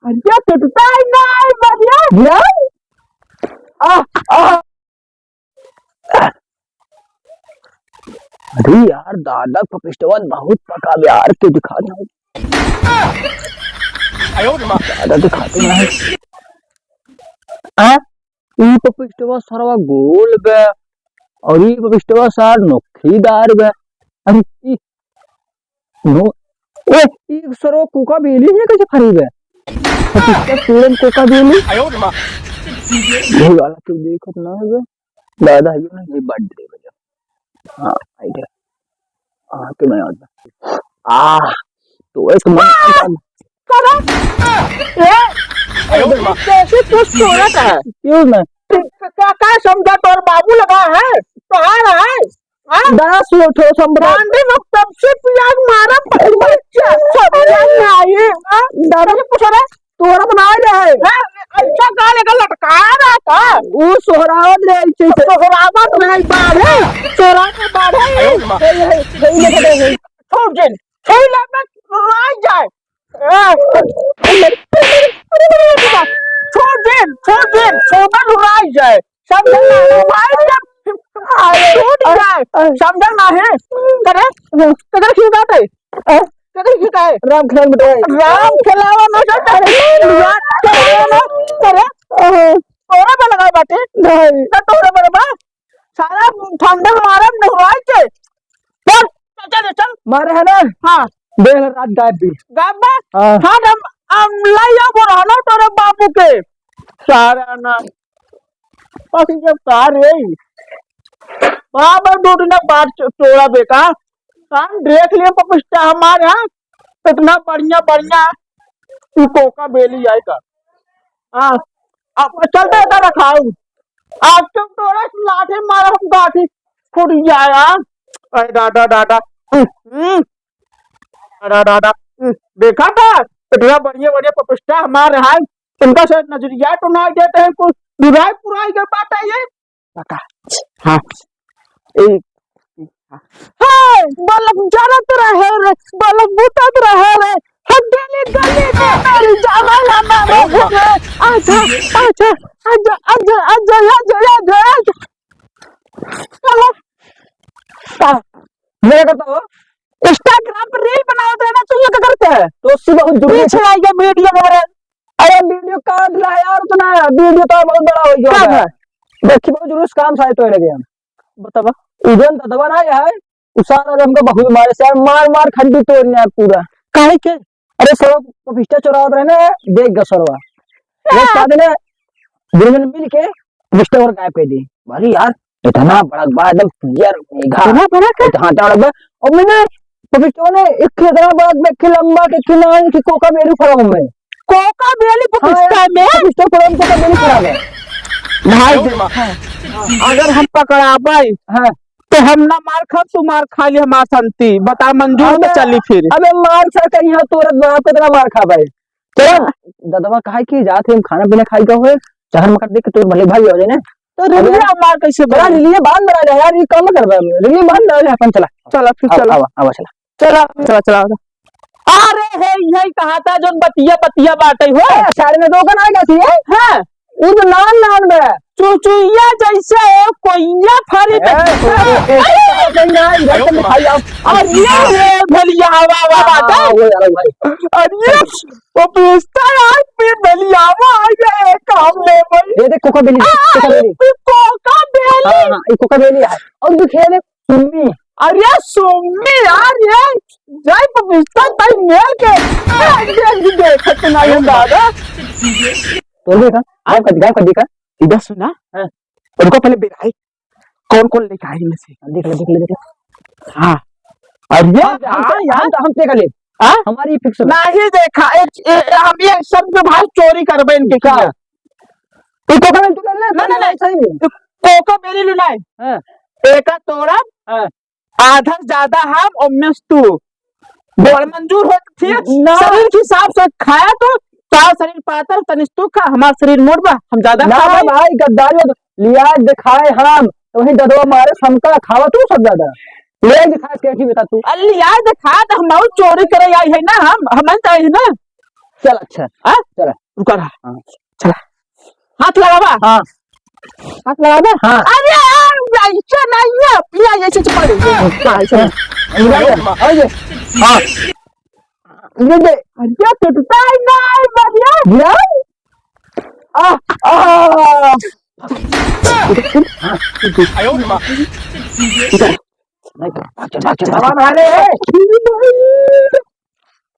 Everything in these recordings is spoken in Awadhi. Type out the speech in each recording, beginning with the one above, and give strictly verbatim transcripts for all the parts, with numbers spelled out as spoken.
अरे टूटता है ना, बढ़िया। गिरा? आ, आ। अरे यार, दादा पपिस्टवा बहुत पका बे यार, के दिखा दे। दादा दिखाते ना है। आ? ई पपिस्टवा सरवा गोल बे, और ई पपिस्टवा सार नोखीदार बे। अरे, ई नो, ए, ई सरवा कोका बेली है, कैसे फरी बे? पपिस्टा पेड़ में कोका बेली? यही वाला तू देखत ना है बे? दादा, ये ना, ये बर्थडे बे। हाँ, आइडिया। हाँ, तो मैं आता। आ, तो एक मन करा। ए, ए, कैसे कुछ तोड़ा था? क्यों ना? का, का समझा तोर बाबू लगा है? तोहार है? हाँ? दस ठो संभरा। गांधी लोग तब से पियाज मारा, बच्चा, सब पियाज खाए, हाँ? दारू। तब से पूछा ना, तोहरा बनाए रहे। हाँ, ऐसा का लेकर लटका रहा था? वो सोहरावत रहे, ऐसे, ऐसे। सोहरावत रहे, बाढ़े, सोहरा के बाढ़े। आयो रे माँ। हे, हे, हे, हे, हे, हे। छोड़ दे, छोड़ दे, मैं रुआई जाए। ए, छोड़ दे, छोड़ दे, छोड़ दे, रुआई जाए। समझल ना, रुआई जाए, छूट जाए। समझल ना है? करे, करे क्यों जाते? कदर की काय? राम खेलावन बेटा। राम खेलावन ना करता। राम खेलावन ना करे। तोरा पे लगा बाटे। नहीं। ना तोरा पे लगा। सारा ठंडा मारा नहुराई के। चल, चल, चल, चल। मारे है ना? हाँ। देख रात गायब भी। गायब बा? हाँ। हाँ, हम, हम लाइया बोला ना तोरे बाबू के। सारा ना। बस ये कार है। बाबा दो दिन बाद चो-, चोरा बेटा। हम देख लिए पपिस्टा हमारे यहाँ, इतना बढ़िया, बढ़िया, तू कोका बेली आएगा। हाँ, अब चलते हैं, दादा खाऊ। आज तो तोरा लाठी मारा, हम गाठी फूट जाए यार। अरे दादा, दादा। हम्म, हम्म। दादा, दादा। हम्म, देखा था, इतना बढ़िया, बढ़िया पपिस्टा हमारे यहाँ, उनका से नजरिया तो ना देते हैं, कुछ दुराई पुराई के बात है ये। पता। हाँ। ए, हे, बल्ब जरत रहे रे, बल्ब बुतत रहे रे। हे, गली, गली में मेरी जाना, जाना रे। आजा, आजा, आजा। चलो। का? मेरे को तो Instagram पर reel बनावत रहे ना, तो ये का करते हैं? तो उससे बहुत जरूरी पीछे है। आई गया video में मेरे। अरे video काट रहा है यार, उतना video तो बहुत बड़ा हो गया का होगा। है? देखी बहुत जरूर काम साइट हो लगे हम। बतावा। उधर ददवा ना है, उ सारा हमको बहुत मारे से यार, मार मार खड्डी तोड़ लिया पूरा। काहे के? अरे सरवा पपिस्टा चोरावत रहे ना, देख ग सरवा। वो का देने, दुर्गन मिल के पपिस्टा और गायब कर दी। अरे यार, इतना बड़ा बा, एकदम पियर मेघा। इतना बड़ा का? इतना बड़ा बा। और मैंने पपिस्टा ने एक इतना बड़ा, एक लंबा, एक नान की कोका बेलू खड़ा हूँ मैं। कोका बेली हाँ, पपिस्टा में? पपिस्टा खड़ा, कोका बेलू खड़ा है। भाई, अगर हम पकड़ाबे, हाँ। तो हम ना मार खाब, तू मार खा ली, हमार शांति। बता, मंजूर अबे, तो चली फिर। अबे मार खा के यहाँ तोरे बाप कितना मार खा भाई। चलो, हाँ। ददवा कहा कि जात है, हम खाना पीना खाई का होए, चाहर मकर देख के तोर भले भाई हो जाए ना। तो अबे रिलिया मार कैसे चला, बने? रिलिया बांध रहा है यार, ये काम कर रहा है, रिलिया बांध रहा है अपन, चला। चला फिर, आवा, चला। आवा, आवा, चला। चला, चला, चला, चला। अरे हे, यही कहा था जोन बतिया, बतिया बाटे हो। ए, सारे में दो कन आ गया थी, ए? हाँ। उ तो नान नान बे। चुचुइया जैसे कोइया फरी ए, बे। ए, ए, ए, ए, ए, ए, ए, ए, ए, अरे, अरे, भलिया, वाह, वाह, वाह, वाह। अरे, वो यार भाई। अरे, वो बेस्ता यार, फिर भलिया, वो आ गया, एक काम ले भाई। ये देख, कोका बेली, आ, कोका बेली। ये कोका बेली। हाँ, हाँ, ये कोका बेली है। और दिखे ने सुम्मी। अरे सुम्मी यार, ये जय पपिस्ता तई मेल के। ए, ये, ये देखत ना ये दादा। तो देखा, गायब कर दी, गायब कर दी का? इधर सुना। हाँ। रुको पहले बेराई, कौन कौन लेके आए इनमें से? देख ले, देख ले, देख ले। हाँ। अरे हम, हम, हाँ, हम, यार। हम, हम देख ले। हाँ? हमारी fix है। नहीं देखा, एक, ए, हम ये सब जो भाई चोरी करबे इनके का? किया। तू कोका बेली तू ले ले, ना, ना, ना। सही में। तू कोका बेली लुनाए। हाँ। एका तोड़ा, हाँ। आधा से ज्यादा हम, ओमे से तू। बड़ मंजूर हो, ठीक? ना। शरीर के हिसाब से खाया तू, चार शरीर पातर, तनिस तू खा, हमार शरीर मोट बा, हम ज्यादा ना खाबे। भाई, गद्दारी हो तो लिया दिखाए हम, तो वही ददवा मारे, हमका खावा तू सब ज्यादा। ले दिखा कैसी बेटा तू। अरे लिया दिखा, तो हम और चोरी करे आई है ना, हम, हम आई है ना। चल, अच्छा। हाँ? चल। रुका रहा। हाँ। चला। हाथ लगावा। हाँ। हाथ लगावा। हाँ। अरे, ऐसे नहीं है। या, ऐसे चुपा दे। हाँ, ऐसे। हाँ, ये। हाँ। ये दे। अरे, टूटता ही नहीं, बढ़िया। गिरा। आ, आ। आयो रे माँ। भाग, चल, भाग, चल, भाग। बाबा मारे।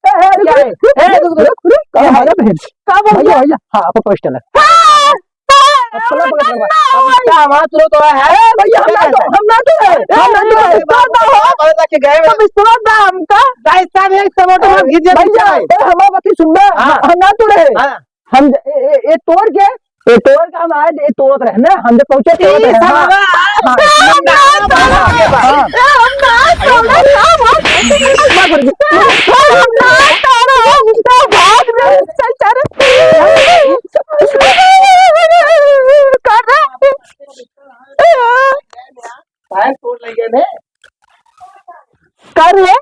ए, ए, रुक, रुक, रुक, रुक, रुक। ए, हमारा बहन। का बोल भैया, रहा? भैया, हाँ, आपका पिस्टल है। हाँ, हाँ, अब चलो, पकड़ लो। अब इसका आवाज सुनो तो है। ए, भैया, हम ना तो, हम ना तो है, हम ना तो है। पकड़ के गए। तो विश्वास था हमका। भाई साहब, एक टमाटर हम खींच भैया, जाए। ए, हमारा बात सुन बे। हाँ। हम ना तो रहे। हाँ। हम ए, ए, ए तोड़ के, ए तोड़ के हम आए, ए तोड़त रहे ना, हम जब पहुंचे तोड़त रहे। हाँ, हाँ, हाँ। का रे?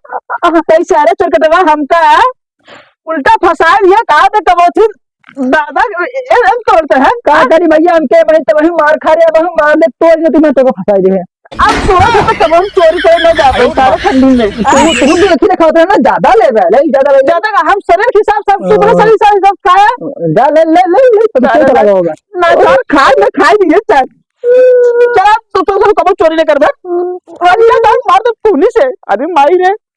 कैसे रे चोरकटवा हमका उल्टा फंसा दिया, कहा थे कबोथिन दादा, ए, ए, ए, तोड़ते हैं। का करी भैया, हमके वही तो वही मार खा रहे, अब हम मार ले, तोड़ ले, तुम्हें तो फंसा दे। अब तोड़ दे तो कब हम चोरी करे ना जाते, सारे ठंडी में। तू, तू भी अच्छी दिखाते हैं ना, ज्यादा ले रहा है, ले, ज्यादा ले, ले। ज्यादा का, हम शरीर के हिसाब से, हम सुबह हाँ। शरीर से हिसाब खाया। जा, ले, ले, ले, ले, तुम ज्यादा चोर लगा होगा। ना, ना, खाए, ना खाए नहीं है, सर। चला, तो, तो, तो कब चोरी नहीं कर बे। अरे, यार, मार दो पुलिस है। अरे, माई रे।